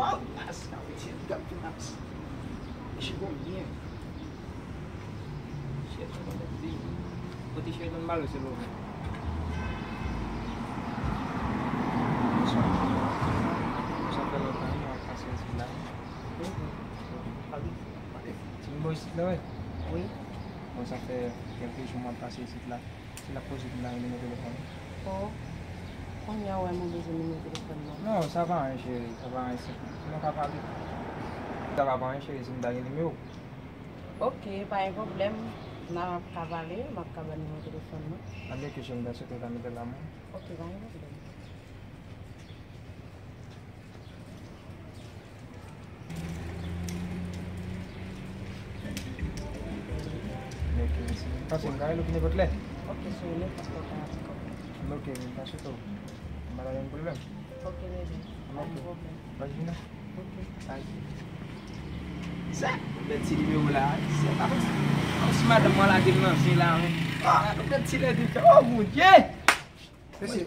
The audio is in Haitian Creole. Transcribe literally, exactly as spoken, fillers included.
Oh, mas, sa vle di, gad pou mas. Mesye bon byen. Chèf, sa pa mèt di. Kote chèf nan mal, se love. Sa fè lontan, mwen ap pase isit la. Ti m bon isit la, wi. Wi. Bon, sa fè kèlke jou mwen ap pase isit la. Se la poze pou m ta gen nimewo telefòn ou. Oh, kounye a w wè m bezwen nimewo telefòn nan. Non, sa pa anyen, cheri, sa pa anyen, si nou ka pale. Sa pa anyen, cheri, si m ta gen nimewo. Ok, pa gen pwoblèm. N a ka pale, m ap ka ba nimewo telefòn nan. Anben, ke cheri, m ta swete w ta mete l nan men m. Ok, pa gen pwoblèm. Ok, mèsi. Pase m ka rele w ki nenpòt lè. Ok, sou nenpòt lè w ka rele m. Ok, m pa sou tou. M pa ta gen pwoblèm. Ok, bebe. Pa gen pwoblèm. Pa vin non. Ok. Ay. Sa, bèl ti nimewo la. Se pa kòmsi, kòmsi madanm mwen lage l nan zen la, men. Ah, bèl ti lè de fè. Oh, mon Dieu! Mesye,